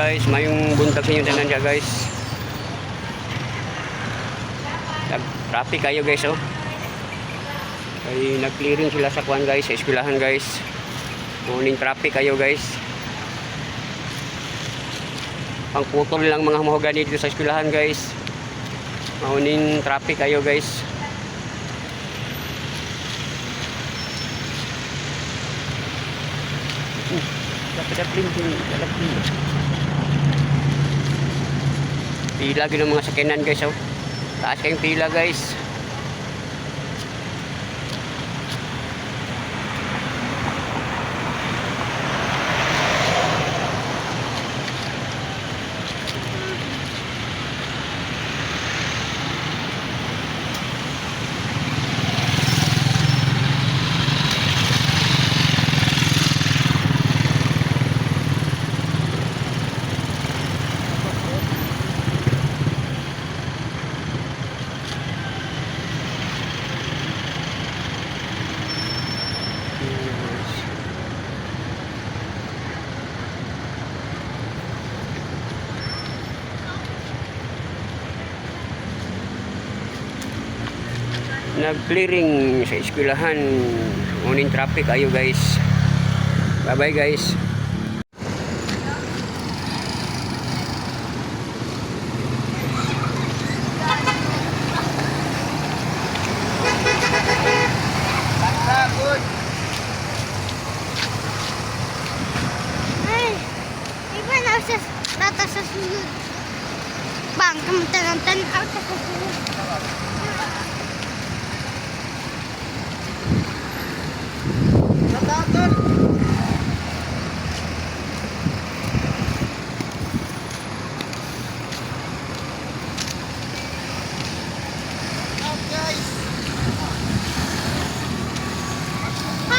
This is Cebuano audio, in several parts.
Guys, mayong buntag sa inyo tanan dyan, guys. Nag-traffic kayo, guys, oh. Ay nag-clearing sila sa kuan, guys, sa eskwelahan, guys. Morning traffic kayo, guys. Pangputol lang mga mahogani dito sa eskwelahan, guys. Morning traffic kayo, guys. Dapat dapat. Pila gyud ang mga sakyanan, guys, oh. Taas kayong pila, guys. Yes. Nag-clearing sa eskwelahan. Morning traffic ayo, guys. Bye bye, guys. Ay, iba na sa tata sa sulod. Bang, kamutan ang tanaw sa sulod. Ha!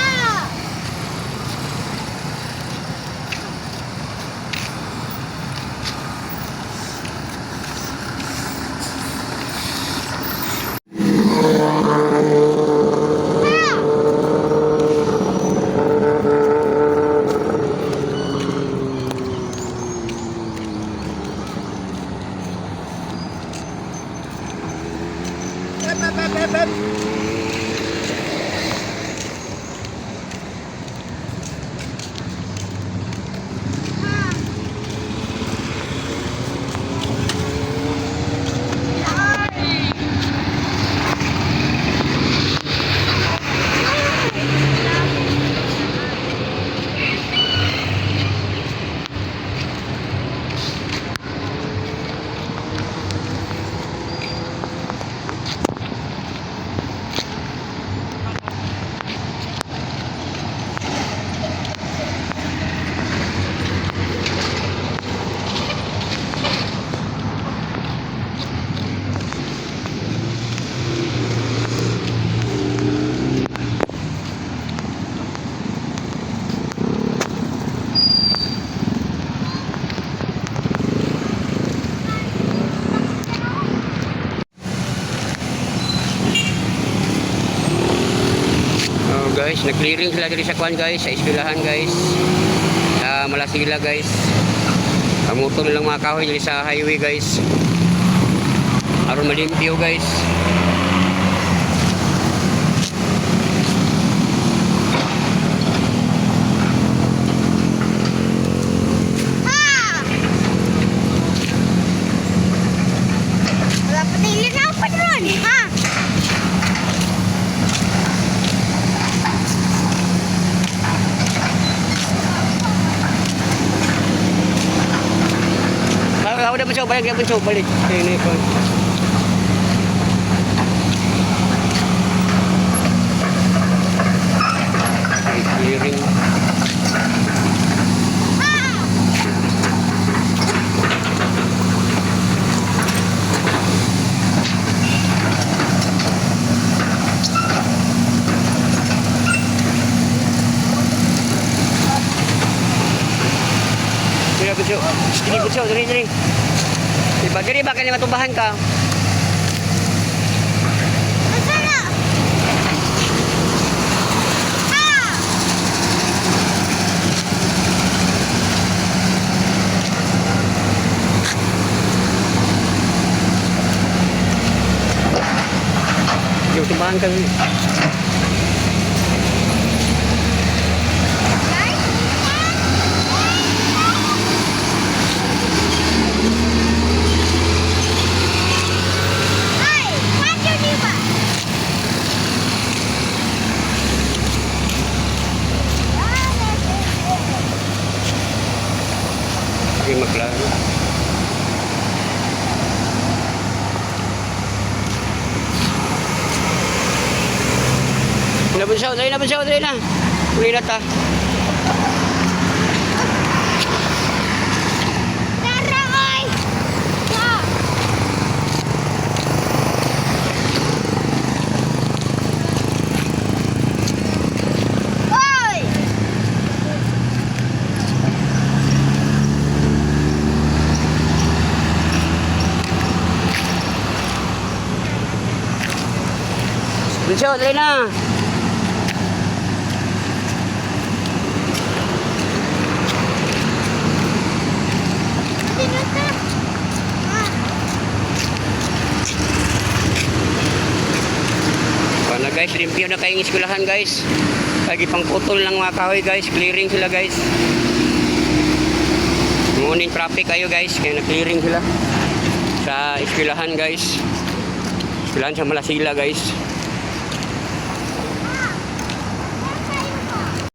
Oh guys, nag-clearing sila diri sa kuan, guys, sa eskwelahan, guys. Sa Malasila, guys. Pamutol lang mga kahoy diri sa highway, guys. Aron malimpyo, guys. Ha! Wala pa tayo linaw pa ron, ha? Ako na bunso, balik na bunso, balik. Ayun na yun. Ay, clearing. Dili, bunso. Dili, bunso, dili, dili. Diba, dili ba kanya matumbahan ka? Asa na? Ha! Kuhaan kami. Ay, paano di ba? Hindi maklaro. Nabunsaw, dali na, bunsaw, dali na. Uli na ta. Tara, oy! Sa! Oy! Bunsaw, dali na. Sino ta? Ah, Wala guys, limpyo na kayong eskwelahan, guys. Lagi pang putol lang mga kahoy, guys, clearing sila, guys. Ngunin traffic kayo, guys, kaya na-clearing sila sa eskwelahan, guys. Eskwelahan sa Malasila, guys.